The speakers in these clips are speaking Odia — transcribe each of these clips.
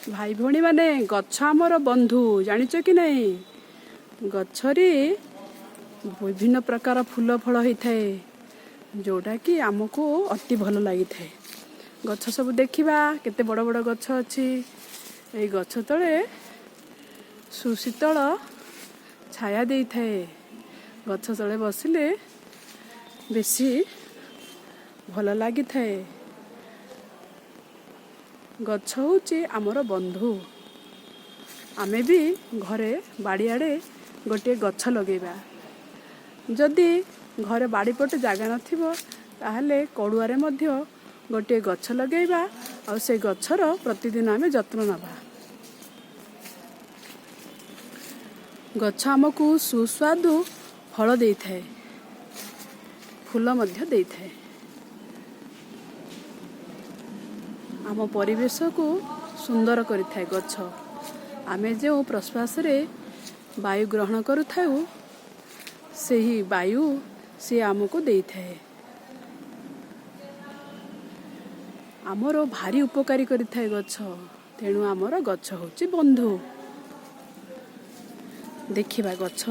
ଭାଇ ଭଉଣୀମାନେ, ଗଛ ଆମର ବନ୍ଧୁ, ଜାଣିଛ କି ନାହିଁ? ଗଛରେ ବିଭିନ୍ନ ପ୍ରକାର ଫୁଲ ଫଳ ହେଇଥାଏ, ଯେଉଁଟାକି ଆମକୁ ଅତି ଭଲ ଲାଗିଥାଏ। ଗଛ ସବୁ ଦେଖିବା, କେତେ ବଡ଼ ବଡ଼ ଗଛ ଅଛି। ଏଇ ଗଛ ତଳେ ସୁଶୀତଳ ଛାୟା ଦେଇଥାଏ। ଗଛ ତଳେ ବସିଲେ ବେଶୀ ଭଲ ଲାଗିଥାଏ। ଗଛ ହେଉଛି ଆମର ବନ୍ଧୁ। ଆମେ ବି ଘରେ ବାଡ଼ିଆଡ଼େ ଗୋଟିଏ ଗଛ ଲଗେଇବା। ଯଦି ଘରେ ବାଡ଼ିପଟେ ଜାଗା ନଥିବ, ତାହେଲେ କଡ଼ୁଆରେ ମଧ୍ୟ ଗୋଟିଏ ଗଛ ଲଗେଇବା ଆଉ ସେ ଗଛର ପ୍ରତିଦିନ ଆମେ ଯତ୍ନ ନେବା। ଗଛ ଆମକୁ ସୁସ୍ୱାଦୁ ଫଳ ଦେଇଥାଏ, ଫୁଲ ମଧ୍ୟ ଦେଇଥାଏ। ଆମ ପରିବେଶକୁ ସୁନ୍ଦର କରିଥାଏ ଗଛ। ଆମେ ଯେଉଁ ପ୍ରଶ୍ୱାସରେ ବାୟୁ ଗ୍ରହଣ କରୁଥାଉ, ସେହି ବାୟୁ ସିଏ ଆମକୁ ଦେଇଥାଏ। ଆମର ଭାରି ଉପକାରୀ କରିଥାଏ ଗଛ। ତେଣୁ ଆମର ଗଛ ହେଉଛି ବନ୍ଧୁ। ଦେଖିବା ଗଛ।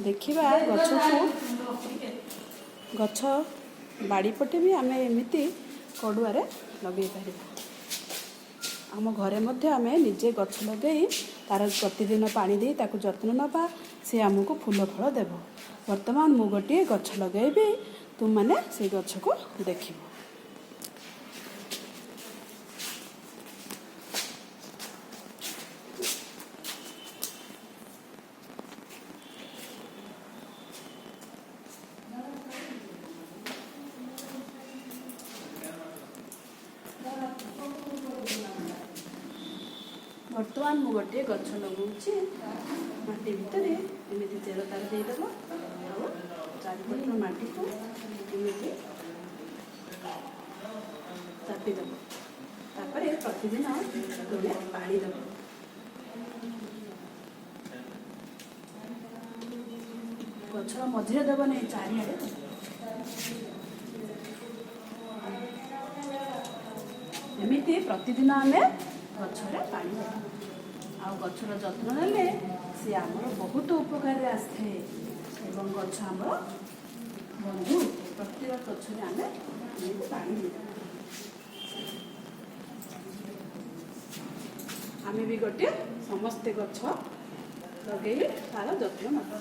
ଦେଖିବା ଗଛକୁ। ଗଛ ବାଡ଼ି ପଟେ ବି ଆମେ ଏମିତି କଡ଼ୁଆରେ ଲଗେଇ ପାରିବା। ଆମ ଘରେ ମଧ୍ୟ ଆମେ ନିଜେ ଗଛ ଲଗେଇ ତା'ର ପ୍ରତିଦିନ ପାଣି ଦେଇ ତାକୁ ଯତ୍ନ ନେବା, ସେ ଆମକୁ ଫୁଲ ଫଳ ଦେବ। ବର୍ତ୍ତମାନ ମୁଁ ଗୋଟିଏ ଗଛ ଲଗାଇବି, ତୁମମାନେ ସେଇ ଗଛକୁ ଦେଖିବ। ବର୍ତ୍ତମାନ ମୁଁ ଗୋଟିଏ ଗଛ ଲଗାଉଛି। ମାଟି ଭିତରେ ଏମିତି ଚେର ତାର ଦେଇଦେବ ଆଉ ଚାରିପଟର ମାଟିକୁ ଏମିତି ଚାପିଦେବ। ତାପରେ ପ୍ରତିଦିନ ତୁମେ ପାଣି ଦେବ। ଗଛର ମଝିରେ ଦେବ ନାହିଁ, ଚାରିଆଡ଼େ ଦେବ। ଏମିତି ପ୍ରତିଦିନ ଆମେ ଗଛରେ ପାଣି ଦେବା ଆଉ ଗଛର ଯତ୍ନ ନେଲେ ସେ ଆମର ବହୁତ ଉପକାରରେ ଆସିଥାଏ ଏବଂ ଗଛ ଆମର ବନ୍ଧୁ। ପ୍ରତ୍ୟେକ ଗଛରେ ଆମେ ଏମିତି ପାଣି ଦେଇଦେବା। ଆମେ ବି ଗୋଟିଏ ସମସ୍ତେ ଗଛ ଲଗେଇ ତାର ଯତ୍ନ ନେବା।